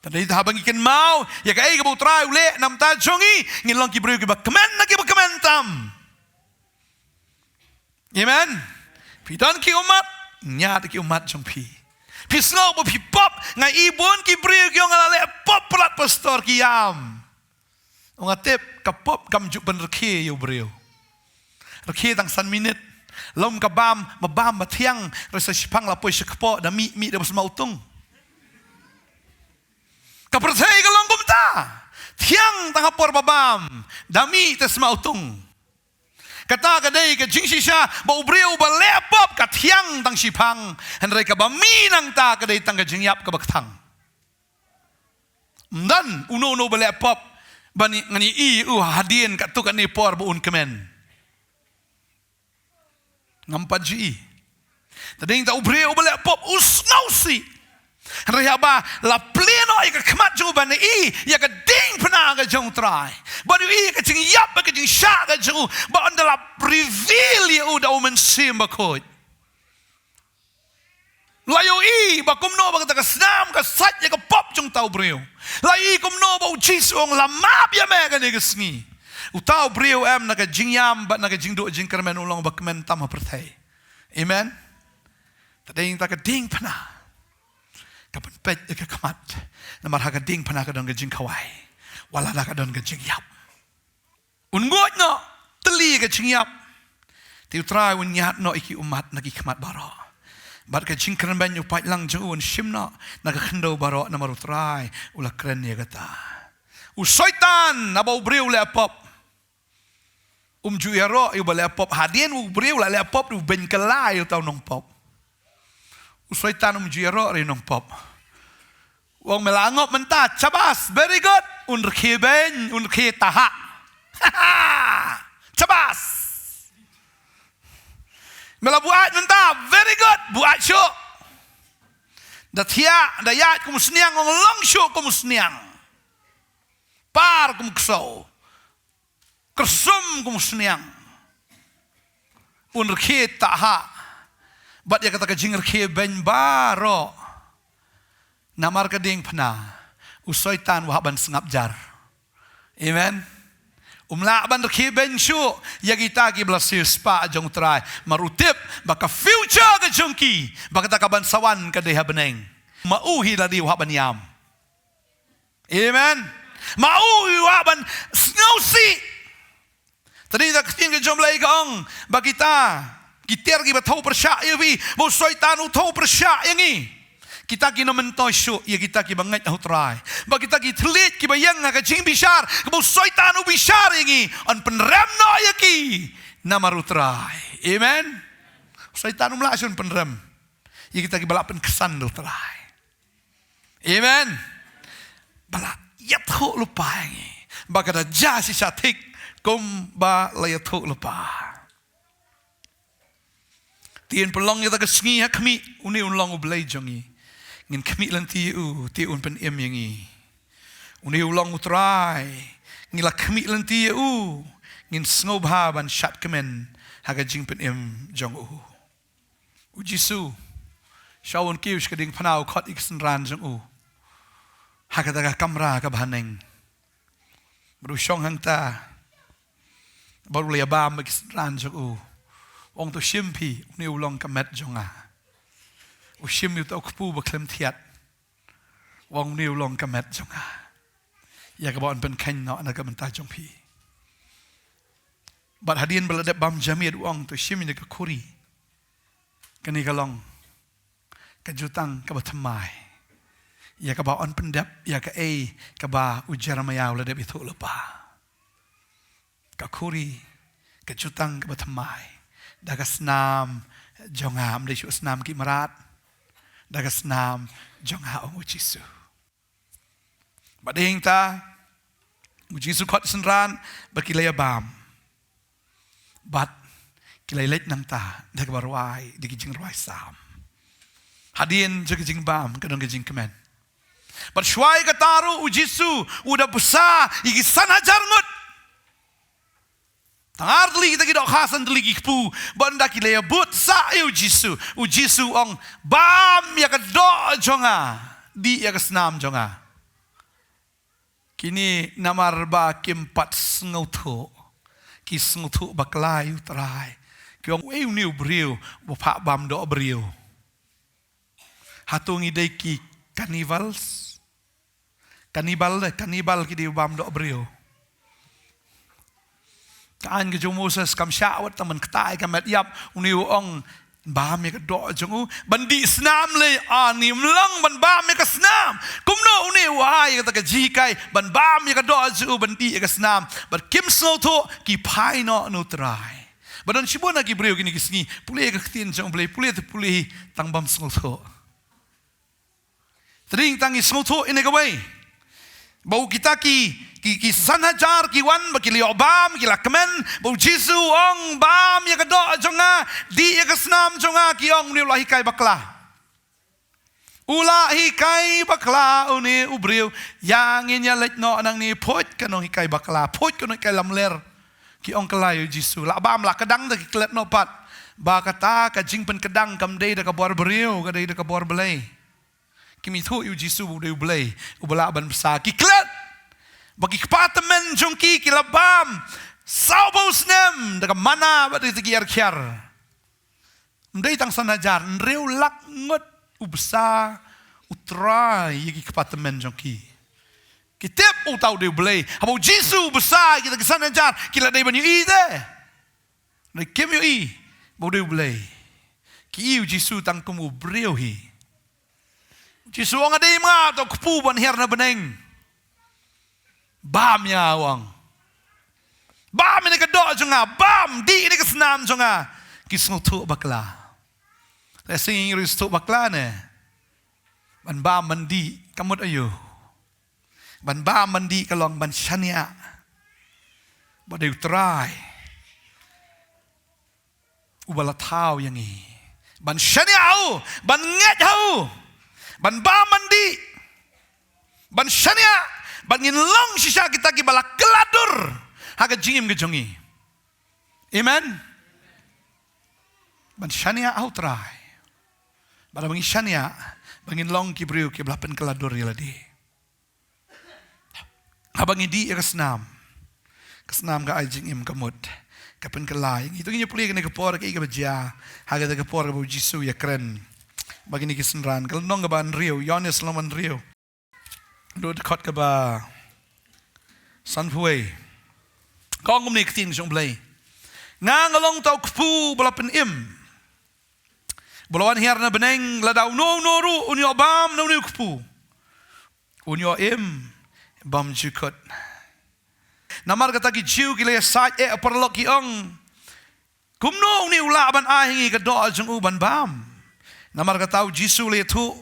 Te dei haba ngi kynmaw ïa kaei kaba U Trai u leh na ka bynta jong ngi, ngin long ki briew kiba kmen na kiba kmen tam. Amen. Phi don ki ummat, ñiad ki ummat jong phi. Phi sngew ba phi pop, nga i bun ki briew ki ong nga la leh pop palat pastor, ki ïam. Ong nga tip ka pop kam ju pynrkhie ïa u briew. Rkhie tang san minit. Lum ka bam, ma bam ba thiang, hynrei sa shiphang la poi sha kpoh, da mih mih da ba sma utung. Ka pyrthei ka long kumta. Thiang tang ha por ba bam, da mih te sma utung. Kata ka dei ka jingshisha ba u briew uba leh pop ka thiang tang shiphang, hynrei kaba mih nangta ka dei tang ka jingïap kaba kthang. Ym don uno uno ba leh pop ba ngi, ngi i u hadien katto katne por ba un kmen. Ngam pat ju i. Te dei hangta u briew uba leh pop u sngewsih. Hynrei haba la plie noh ïa ka khmat jong u ban ïohi ïa ka diengphna ka jong u Trai, ban ïohi ïa ka jingïap bad ka jingshah ka jong u, ba ynda la reveal ïa u da u Mynsiem Bakhuid, la ïohi ba kumno ba kata ka snam ka sait ïa ka pop jong uta u briew. La ïohi kumno ba u Jisu u ong, la map ïa me kane ka sngi. Uta u briew em na ka jingïam bad na ka jingduh jingkyrmen u long ba kmen tam ha pyrthei. Amen. Te dei ïa kata ka diengphna ka pynpeit ïa ka khmat. Namar ha ka diengphna ka don ka jingkhawai, wat la da ka don ka jingïap. Un nguid noh tylli ka jingïap. Te u Trai un ñiad noh ïa ki ummat na ki khmat baroh. Bad ka jingkren beiñ u paidlang jong u un shim noh na ka khyndew baroh, namar u Trai u la kren ïa kata. U Soitan, haba u briew u leh pop, um ju ïaroh ïa uba leh pop. Hadien u briew u la leh pop, u beiñ kylla ïa uta u nongpop. U Soitan um ju ïaroh ïa u nongpop. U ong, me la ngop mynta, shabas, very good. Un rkhie beiñ, un rkhie tahak. Shabas. Me la buaid mynta, very good, buaid shuh. Da thiah, da ïaid kum u sniang, ong, long shuh kum u sniang. Par kum u ksew. Kyrsum kum u sniang. Un rkhie tahak. Bad ïa kata ka jingrkhie beiñ baroh, namar ka diengphna, u Soitan u hap ban sngap jar. Amen. Um lah ban rkhie beiñ shuh ïa kita kiba la siewspah jong u Trai. Namar u tip ba ka future ka jong ki, ba kata ka ban sa wan ka dei ha bneng. Ma u hi lade u hap ban ïam. Amen. Ma u hi u hap ban sngewsih. Te dei da ka ktien ka jong U Blei ka ong ba kita ki tiar kiba thew pyrshah ïa phi, ba u Soitan u thew pyrshah ïa ngi. Kita ki nongmyntoi shuh ïa kita kiba ngeit ha u Trai. Ba kita ki thylliej kiba ïeng ha ka jingbishar kaba u Soitan u bishar ïa ngi, yn pynrem noh ïa ki namar u Trai. Amen. U Soitan um lah shuh un pynrem ïa kita kiba la pynksan da u Trai. Amen. Ba la ïathuh lypa ïa ngi, ba ka da jia shisha thik kumba la ïathuh lypa. Te yn pynlong ïa kata ka sngi ha khmih, une un long U Blei jong ngi. Ngin khmih lynti ïa u, te un pynim ïa ngi. Une u long U Trai, ngi la khmih lynti ïa u, ngin sngewbha ban shad kmen ha ka jingpynim jong u. U Jisu, sha un kiew sha ka diengphna, u khot ïa ki synran jong u ha kata ka kamra kaba haneng. Bad u shong hangta bad u la ïabam bad ki synran jong u. U ong, to shim phi, une u long ka met jong nga. U shim ïa uta u kpu ba khlem thiat. U ong, une u long ka met jong nga, ïa kaba yn pynkheiñ noh na ka bynta jong phi. Bad hadien ba la dep bam janmiet, u ong, to shim ïa ka khuri. Kane ka long ka jutang kaba thymmai, ïa kaba yn pyndep ïa kaei kaba u Jeremiah u la dep ïathuh lypa. Ka khuri, ka jutang kaba thymmai, da ka snam jong nga, ym dei shuh snam ki mrad, da ka snam jong nga, ong u Jisu. Bad hangta u Jisu khot synran bad ki la ïabam. Bad ki la leit nangta da kaba rwai, da ki jingrwai Salm. Hadien jong ki jingbam ka don ka jingkmen. Bad shuwa kata ruh u Jisu u da bsa ïa ki san hajar ngut. Tang ar tylli kita ki dohkha, san tylli ki kpu. Bad ynda ki la ïabud sah ïa u Jisu, u Jisu u ong, bam ïa ka doh jong nga, dih ïa ka snam jong nga. Kine namar ba kim pat sngewthuh. Ki sngewthuh bakla ïa u Trai. Ki ong, uei une u briew uba phah bam doh briew? Hato ngi dei ki cannibals? Cannibal, eh, cannibal ki dei u bam doh briew. Ka aiñ ka jong u Moses kam shah wat tang ban ktah ïa ka met ïap, une u ong, bam ïa ka doh jong u ban dih snam lei, ani ym long ban bam ïa ka snam. Kumno une u ai ïa kata ka jinghikai ban bam ïa ka doh jong u ban dih ïa ka snam? Bad kim sngewthuh, ki phai noh na u Trai. Bad don shibun na ki briew kine ki sngi, pule ïa ka ktien jong U Blei, pule te pule, tang bym sngewthuh. Te dei tang ngi sngewthuh ïa kawei, ba u kita ki, ki, ki san hajar ki wan bad ki la ïoh bam, ki la kmen, ba u Jisu u ong, bam ïa ka doh jong nga, dih ïa ka snam jong nga, ki ong, une u la hikai bakla. U la hikai bakla une u briew. Ïa ngin ïa leit noh nangne, phuid ka nonghikai bakla, phuid ka nonghikai lamler. Ki ong kylla ïa u Jisu. La bam la kdang da ki klet noh pat. Ba kata ka jingpynkdang kam dei da ka bor briew, ka dei da ka bor Blei. Kim ithuh ïa u Jisu ba u dei u Blei uba lah ban bsa. Ki klet ba ki kpa tymmen jong ki ki la bam sawphew snem da ka manna bad da ki arkiar. Ym dei tang san hajar, hynriew lak ngut u bsa U Trai ïa ki kpa tymmen jong ki. Ki tip uta u dei u Blei. Haba u Jisu u bsa ïa kita ki san hajar, ki la dei ban ïohi te. Hynrei kim ïohi ba u dei u Blei. Ki ïohi u Jisu tang kum u briew hi. U Jisu u ong, nga dei ma nga, uta u kpu ban hiar na bneng. Bam ïa nga, u ong. Bam ïa kane ka doh jong nga, bam, dih ïa kane ka snam jong nga. Ki sngewthuh bakla. Lehse ngi ruh sngewthuh bakla ne. Ban bam ban dih, ka mut aïu? Ban bam ban dih ka long ban shaniah ba dei U Trai uba la thaw ïa ngi. Ban shaniah ha u, ban ngeit ha u, ban bam ban dih, ban shaniah, ban ngin long shisha kita kiba la kylla dur ha ka jingim ka jong ngi. Amen. Ban shaniah ha U Trai. Bad haba ngi shaniah, ba ngin long ki briew kiba la pynkylla dur ïa lade. Haba ngi dih ïa ka snam, ka snam ka ai jingim, ka mut ka pynkylla ïa ngi. To ngin ïa pule kane ka por, kaei kaba jia ha kata ka por kaba u Jisu u ïakren bad kine ki synran. Ka lynnong kaba hynriew, Ïoannis lynnong hynriew, dkhot kaba sanphew wei. Ka ong kumne ktien jong U Blei: Nga nga long uta u kpu ba la pynim, ba la wan hiar na bneng. Lada uno uno ruh un ïoh bam na une u kpu, un ïoh im bymjukut. Namar kata ki Jiw ki la ïasaid eh ha paralok, ki ong, kumno une u lah ban ai ha ngi ka doh jong u ban bam? Namar kata u Jisu u la ïathuh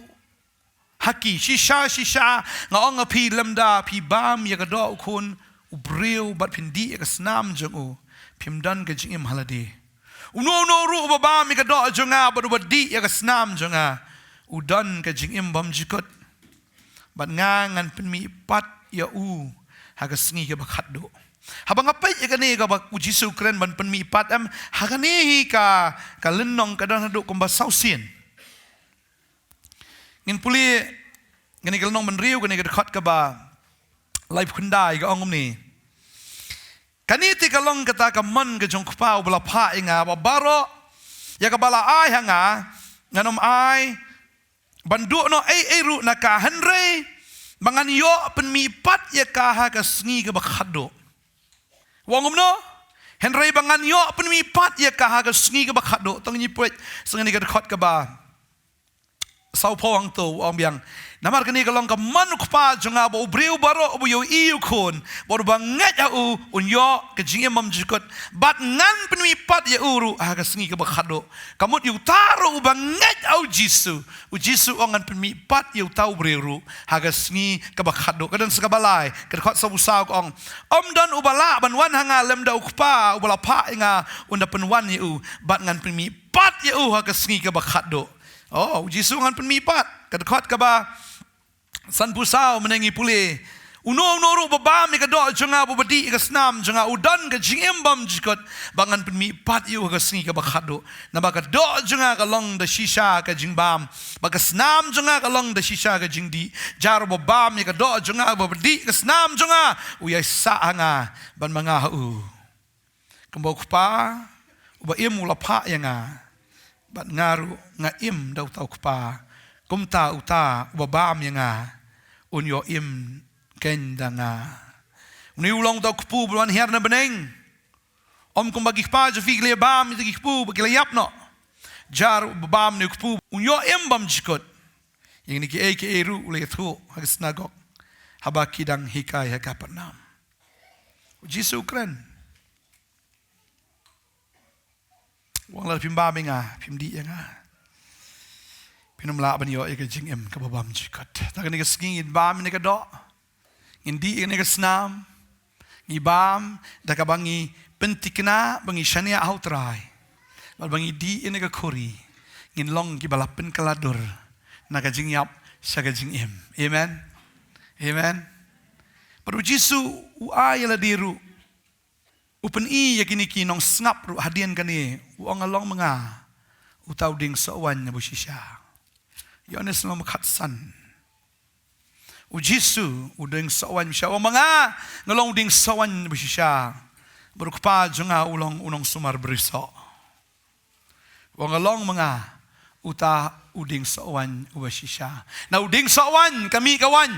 ha ki: Shisha shisha nga ong ha phi, lymda phi bam ïa ka doh u Khun u briew bad phin dih ïa ka snam jong u, phim don ka jingim ha lade. Uno uno ruh uba bam ïa ka doh jong nga bad uba dih ïa ka snam jong nga, u don ka jingim bymjukut. Bad nga ngan pynmih pat ïa u ha ka sngi kaba khatduh. Haba nga peit ïa kane kaba u Jisu u kren ban pynmih pat, em, ha kane hi ka, ka lynnong ka don haduh kumba saw sien. Ngin pule kane ka lynnong hynriew, kane ka dkhot kaba laiphew khyndai, ka ong kumne: Kane te ka long kata ka mon ka jong U Kpa uba la phah ïa nga, ba baroh ïa kaba la ai ha nga, ngan ym ai ban duh noh ei ei ruh na ka, hynrei ba ngan ïoh pynmih pat ïa ka ha ka sngi kaba khatduh. U ong kumno? Hynrei ba ngan ïoh pynmih pat ïa ka ha ka sngi kaba khatduh. To ngin ïa pule sa kane ka dkhot kaba sawphew hangto, u ong biang: Namar kane ka long ka mon U Kpa jong nga, ba u briew baroh uba ïohi ïa u Khun bad uba ngeit ha u un ïoh ka jingim bymjukut, bad ngan pynmih pat ïa u ruh ha ka sngi kaba khatduh. Ka mut ïa uta ruh uba ngeit ha u Jisu, u Jisu u ong ngan pynmih pat ïa uta u briew ruh ha ka sngi kaba khatduh. Ka don sa kaba lai, ka dkhot sawphew saw, ka ong: Ym don uba lah ban wan ha nga lymda U Kpa uba la phah ïa nga un da pynwan ïa u, bad ngan pynmih pat ïa u ha ka sngi kaba khatduh. Oh, u Jisu ngan pynmih pat. Ka dkhot kaba sanphew saw, mynne ngi pule: Uno uno ruh ba bam ïa ka doh jong nga bad ba dih ïa ka snam jong nga, u don ka jingim bymjukut, ba ngan pynmih pat ïa u ha ka sngi kaba khatduh. Naba ka doh jong nga ka long da shisha ka jingbam, ba ka snam jong nga ka long da shisha ka jingdih. Jar uba bam ïa ka doh jong nga bad ba dih ïa ka snam jong nga, u ïaisah ha nga bad ma nga ha u. Kumba U Kpa uba im u la phah ïa nga, bad nga ruh nga im da uta U Kpa, kumta uta uba bam ïa nga un ïoh im keiñ da nga. Une u long uta u kpu ba la wan hiar na bneng. Ym kumba ki kpa jong phi ki la bam ïa ki kpu bad ki la ïap noh. Jar uba bam ïa une u kpu un ïoh im bymjukut. Ïa kine kiei kiei ruh u la ïathuh ha ki synagog haba ki dang hikai ha Kapernaum. U Jisu u kren. U ong lada phim bam ïa nga, phim dih ïa nga, phin ym lah ban ïoh ïa ka jingim kaba bymjukut. Te kane ka sngi ngin bam ïa kane ka doh, ngin dih ïa kane ka snam, ngi bam da kaba ngi pynthikna ba ngi shaniah ha U Trai. Bad ba ngi dih ïa kane ka khuri, ngin long kiba la pynkylla dur na ka jingïap sha ka jingim. Amen. Amen. Bad u Jisu u ai ïa lade ruh, u pyni ïa kine ki nongsngap ruh hadien kane, u ong, nga long ma nga uta u dieng sohwaiñ ba shisha. Ïoannis lynnong khatsan. U Jisu u dieng sohwaiñ ba shisha, u ong ma nga, nga long u dieng sohwaiñ ba shisha. Bad u Kpa jong nga u long u nongsumar brisoh. Ong, nga long ma nga uta u dieng sohwaiñ uba shisha. Na u dieng sohwaiñ ka mih ka waiñ.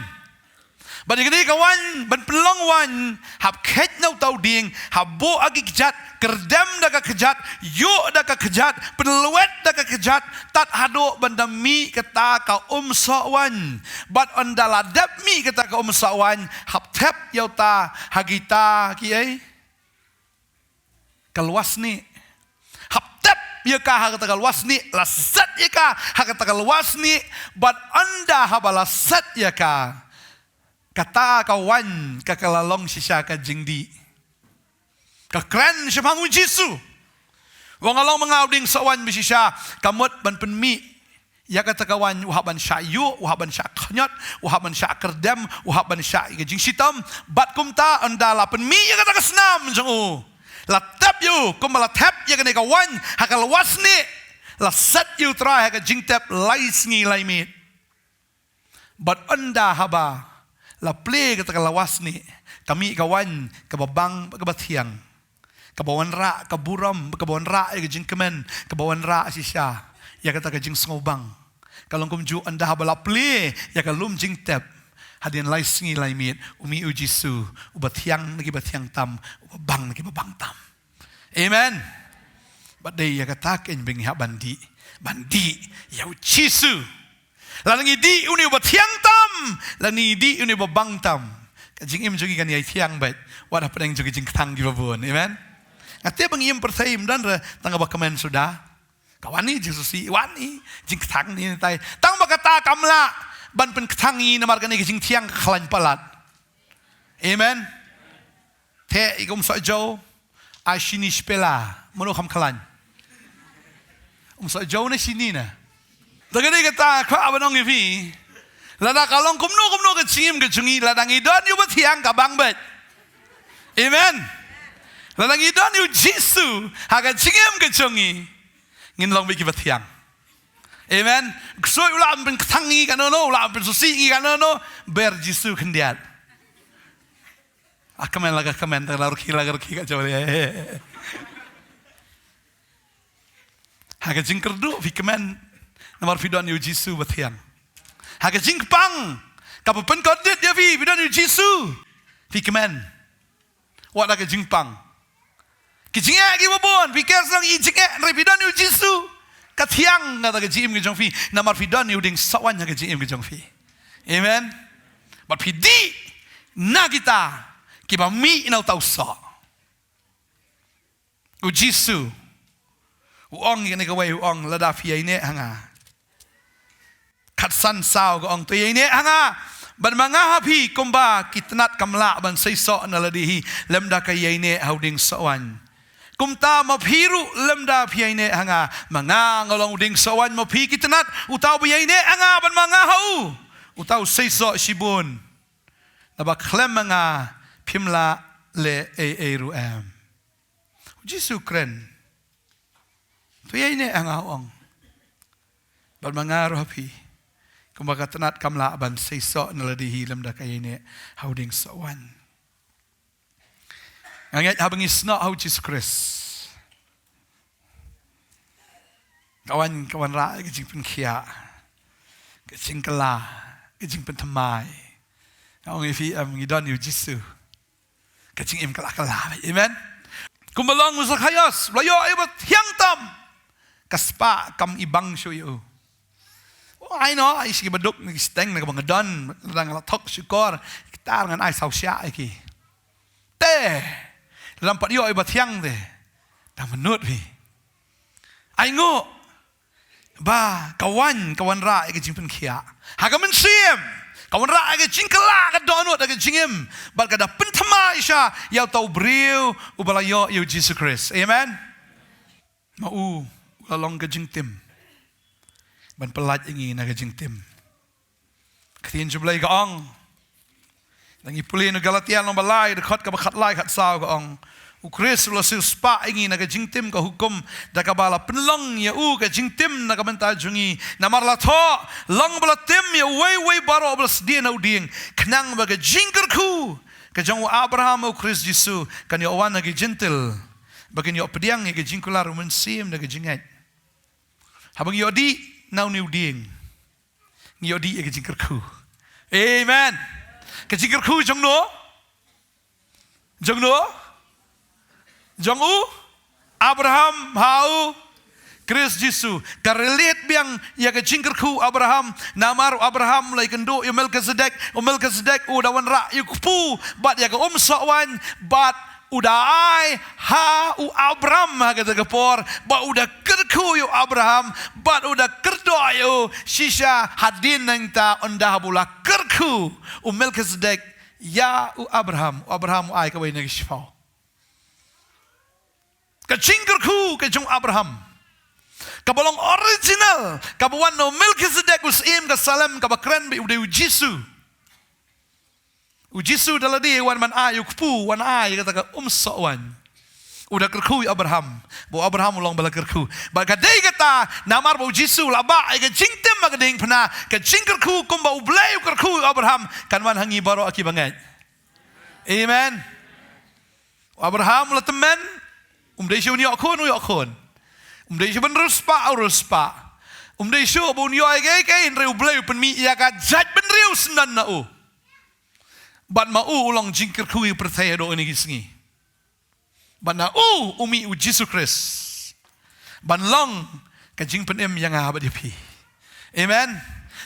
Bad ïa kane ka waiñ ban pynlong waiñ, hap kheit na uta u dieng, hap buh ha ki kjat, kyrdem da ka kjat, ïuh da ka kjat, pynlwet da ka kjat, tad haduh ban da mih kata ka um sohwaiñ. Bad ynda la dep mih kata ka um sohwaiñ, hap thep ïa uta ha kita ki ei, ka lwasnieh. Hap thep ïa ka ha kata ka lwasnieh, la set ïa ka ha kata ka lwasnieh, bad ynda haba la set ïa ka, kata ka waiñ ka, ka la long shisha ka jingdih. Ka kren shaphang u Jisu. Ong, nga long ma nga u dieng sohwaiñ ba shisha, ka mut ban pynmih ïa kata ka waiñ, u hap ban shah ïuh, u hap ban shah khñiot, u hap ban shah kyrdem, u hap ban shah ïa ka jingshitom. Bad kumta ynda la pynmih ïa kata ka snam jong u, la thep ïa u kumba la thep ïa kane ka waiñ ha ka lwasnieh, la set ïa u Trai ha ka jingthep lai sngi lai miet. Bad ynda haba la plie kata ka lwasnieh, ka mih ka waiñ kaba bang, kaba thiang, kaba wanrah ka burom, kaba wanrah ïa ka jingkmen, kaba wanrah shisha ïa kata ka jingsngewbang. Ka long kumjuh ynda haba la plie ïa ka lum jingthep, hadien lai sngi lai miet, u mih u Jisu, uba thiang na kiba thiang tam, uba bang na kiba bang tam. Amen. Bad dei ïa kata kein ba ngi hap ban dih, ban dih ïa u Jisu. Lada ngi dih une uba thiang tam, lada ngi dih une uba bang tam, ka jingim jong ngi kan ïai thiang beit wat hapdeng jong ki jingkthang kiba bun. Amen. Nga tip ba ngi im pyrthei, ym don re tang ba kmen suda. Ka wan i Jisu, si wan i jingkthang ni tai. Tang ba kata kam lah ban pynkthang ngi namar kane ka jingthiang ka khlaiñ palat. Amen. Te i ka um soh jo, ai shini shpela, mano kham khlaiñ. Um soh jo ne shini ne. Te ka dei kata ka kwah ban ong ïa phi. Lada ka long kumno kumno ka jingim ka jong ngi, lada ngi don ïa u bathiang ka bang beit. Amen. Lada ngi don ïa u Jisu ha ka jingim ka jong ngi, ngin long beit ki bathiang. Amen. Ksuid u lah ban pynkthang ngi kano kano, u lah ban pynsngewsih ngi kano kano, ber Jisu khyndiat. Ah, kmen la ka kmen, te la rukhi la ka rukhi ka jong. Ha ka jingkyrduh phi kmen namar phi don ïa u Jisu bathiang. Ha ka jingpang kaba pynkordit ïa phi, phi don ïa u Jisu, phi kmen. Wat la ka jingpang. Ki jingeh kiba bun, phi ker song i jingeh, hynrei phi don ïa u Jisu, ka thiang kata ka jingim ka jong phi namar phi don ïa u dieng sohwaiñ ha ka jingim ka jong phi. Amen. Bad phi dih na kita kiba mih na uta u soh. U Jisu u ong ïa kane kawei, u ong, lada phi ïaineh ha nga. Khatsan saw ka ong, to ïaineh ha nga bad ma nga ha phi, kumba ki tnat kam lah ban seisoh na lade hi lymda ka ïaineh ha u dieng sohwaiñ, kumta ma phi ruh lymda phi ïaineh ha nga. Ma nga nga long u dieng sohwaiñ, ma phi ki tnat. Uta uba ïaineh ha nga bad ma nga ha u, uta u seisoh shibun. Naba khlem ma nga phim lah leh ei ei ruh em. U Jisu u kren. To ïaineh ha nga, u ong, bad ma nga ruh ha phi, kumba ka tnat kam lah ban seisoh na lade hi lymda ka ïaineh ha u dieng sohwaiñ. Nga ngeit haba ngi snoh ha u Jisu Khrist, ka wan, ka wanrah ka jingpynkhiah, ka jingkylla, ka jingpynthymmai. Nga ong ïa phi, em, ngi don ïa u Jisu, ka jingim ka la kylla. Amen. Kumba long u Sakhaios, u la ïoh ïa u bathiang tam. Ka spah kam ibang shuh ïa u. Oh, ai noh, ai shi baduk na ki steng na kaba nga don, lada nga la thok shukor, kita ngan ai saw shah ïa ki. Te lada ym pat ïoh ïa u bathiang te, dang mynnud phi. Ai nguh ba ka wan, ka wanrah ïa ka jingpynkhiah ha ka mynsiem, ka wanrah ïa ka jingkylla, ka dohnud ha ka jingim, bad ka da pynthymmai sha ïa uta u briew uba la ïoh ïa u Jisu Khrist. Amen. Ma u, u la long ka jingtim. ban pyllait ïa ngi na ka jingtim. Ka ktien jong U Blei ka ong, ngi pule na Galatia lynnong ba lai, dkhot kaba khatlai khatsaw ka ong, U Khrist u la siewspah ïa ngi na ka jingtim ka hukum, da kaba la pynlong ïa u ka jingtim na ka bynta jong ngi. Namar la thoh, long ba la tim ïa uwei uwei baroh ba la sdien ha u dieng, khnang ba ka jingkyrkhu ka jong u Abraham ha U Khrist Jisu kan ïoh wan ha ki Jentil, ba kin ïoh pdiang ïa ka jingkular U Mynsiem da ka jingngeit. Haba ngi ïoh dih na une u dieng, ngi ïoh dih ïa ka jingkyrkhu. Amen. Ka jingkyrkhu jong no? Jong no? Jong u Abraham ha U Khrist Jisu. Ka relate biang ïa ka jingkyrkhu Abraham. Namar u Abraham u la ïakynduh ïa u Melkisedek. U Melkisedek u da wanrah ïa u kpu bad ïa ka umsoh waiñ, bad u da ai ha u Abraham ha kata ka por, bad u da kyrkhu ïa u Abraham, bad u da kyrdoh ïa u. Shisha hadien nangta, ynda haba u la kyrkhu u Melkisedek ïa u Abraham, u Abraham u ai kawei na ki shiphew. Ka jingkyrkhu ka jong u Abraham, kaba long original, kaba wan na u Melkisedek u syiem ka Salem, kaba kren bad u dei U Jisu. U Jisu da lade wan ban ai u kpu, wan ai kata ka umsoh waiñ, u da kyrkhu ïa u Abraham, bad u Abraham u long ba la kyrkhu. Bad ka dei kata, namar ba U Jisu u la bah ïa ka jingtim ha ka diengphna, ka jingkyrkhu kumba U Blei u kyrkhu ïa u Abraham kan wan ha ngi baroh ki bangeit. Amen. U Abraham u la tymmen, um dei shuh un ïoh khun, u ïoh khun. Um dei shuh ban riewspah, u riewspah. Um dei shuh ba un ïoh ei ei ei, hynrei U Blei u pynmih ïa ka jaitbynriew syndon na u. Bad ma u u long jingkyrkhu ïa u pyrthei haduh kine ki sngi. Bad na u u mih U Jisu Khrist ban long ka jingpynim ïa nga bad ïa phi. Amen.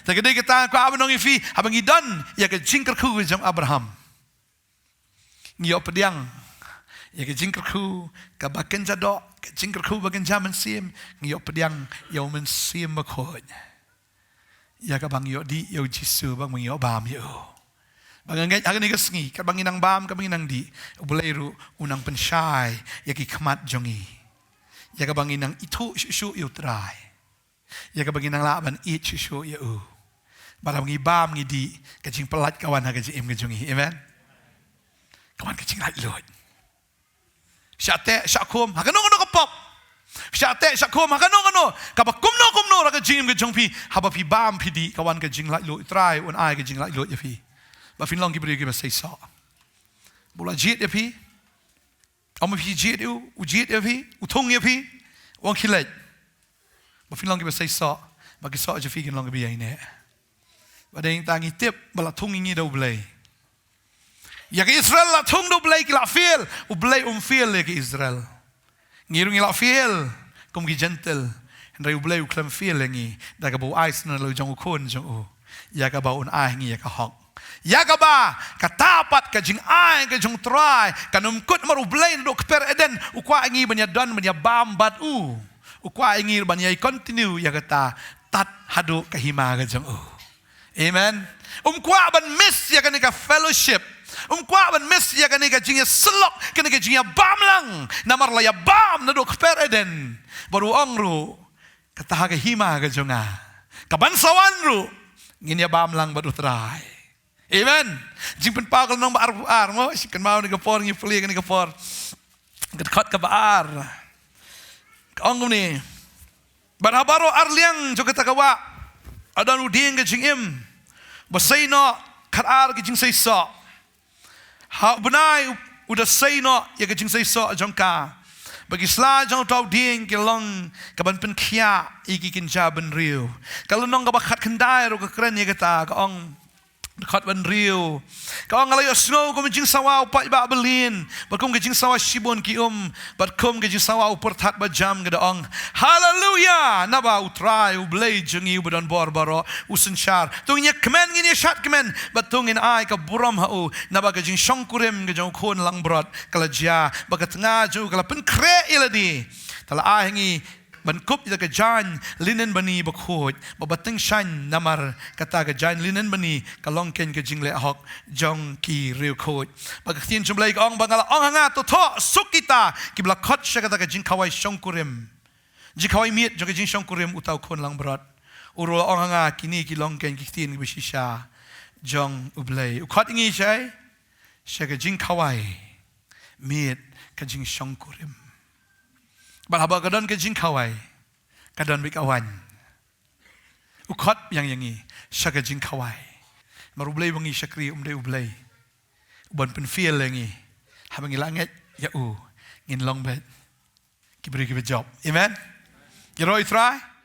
Te ka dei kata nga kwah ban ong ïa phi, haba ngi don ïa ka jingkyrkhu ka jong u Abraham, ngi ïoh pdiang ïa ka jingkyrkhu kaba kynja doh, ka jingkyrkhu ba kynja mynsiem, ngi ïoh pdiang ïa U Mynsiem Bakhuid. Ïa kaba ngi ïoh dih ïa U Jisu, ba ngi ïoh bam ïa u. Ba nga ngeit ha kane ka sngi, kaba ngi nang bam, kaba ngi nang dih, U Blei ruh u nang pynshai ïa ki khmat jong ngi, ïa kaba ngi nang ithuh shuh shuh ïa U Trai, ïa kaba ngi nang lah ban ïeit shuh shuh ïa u. Bad haba ngi bam ngi dih, ka jingpyllait ka wan ha ka jingim ka jong ngi. Amen. Ka wan ka jinglaitluid. Shah teh shah khum ha kano kano ka pop, shah teh shah khum ha kano kano, kaba kumno kumno ruh ka jingim ka jong phi, haba phi bam phi dih, ka wan ka jinglaitluid. U Trai un ai ka jinglaitluid ïa phi, ba phin long ki briew kiba seisoh. Ba u la jied ïa phi, ym phi jied ïa u, u jied ïa phi, u thung ïa phi, u ong khie leit, ba phin long kiba seisoh, ba ki soh jong phi kin long kiba ïaineh. Bad dei nangta ngi tip ba la thung ïa ngi da U Blei. Ïa ka Israel la thung da U Blei, ki la fail. U Blei um fail ïa ka Israel. Ngi ruh ngi la fail kum ki Jentil, hynrei U Blei u khlem fail ïa ngi, da kaba u ai syndon la u jong u Khun jong u, ïa kaba un ai ngi ïa ka hok, ïa kaba kata pat ka jingai ka jong U Trai kan ym kut. Namar U Blei naduh kper Eden u kwah ïa ngi ban ïadon ban ïabam bad u. U kwah ïa ngi ban ïa continue ïa kata tad haduh ka hima ka jong u. Amen. Um kwah ban miss ïa kane ka fellowship. Um kwah ban miss ïa kane ka jingïasyllok, kane ka jingïabam lang. Namar la ïabam naduh kper Eden. Bad u ong ruh, kata ha ka hima ka jong nga, kaban sa wan ruh, ngin ïabam lang bad U Trai. Amen. Jingpynpaw ka lynnong ba arphew ar, mo, shi kynmaw kane ka por, ngi pule kane ka por. Ka dkhot kaba ar ka ong kumne: Bad ha baroh ar liang jong kata ka wah, ha don u dieng ka jingim ba sei noh khatar ki jingseisoh. Ha u bnai u, u da sei noh ïa ka jingseisoh jong ka, ba ki sla jong uta u dieng ki long kaban pynkhiah ïa ki kynja bynriew. Ka lynnong kaba khatkhyndai ruh ka kren ïa kata, ka ong, dkhot ba hynriew, ka ong: Nga la ïohsngew kum ka jingsawa u paidbah byllien, bad kum ka jingsawa shibun ki um, bad kum ka jingsawa u pyrthat bajam, ka da ong: Haleluya! Naba U Trai U Blei jong ngi uba don bor baroh u synshar. To ngin ïa kmen, ngin ïa shad kmen, bad to ngin ai ka burom ha u. Naba ka jingshongkurim ka jong U Khun langbrot ka la jia, bad ka tnga jong u ka la pynkhreh ïa lade. Te la ai ha ngi ban kup ïa ka jaiñ linen bani bakhuid, ba, ba tyngshaiñ, namar kata ka jaiñ linen bani ka long keiñ ka jingleh hok jong ki riewkhuid. Bad ka ktien jong U Blei ka ong, bad nga la ong ha nga: To thoh suk kita kiba la khot sha kata ka jingkhawai shongkurim, jingkhawai miet jong ka jingshongkurim uta U Khun langbrot, U ruh u la ong ha nga, kine ki long kein ki ktien kiba shisha jong U Blei. U khot ïa ngi shai sha ka jingkhawai, miet ka jingshongkurim. Bad haba ka don ka jingkhawai, ka don bad ka waiñ. U khot biang ïa ngi sha ka jingkhawai. Namar U Blei ba ngi shakri um dei U Blei uban pynfil ïa ngi. Haba ngi la ngeit ïa u, ngin long beit ki briew kiba jop. Amen. Ïaroh ïa U Trai.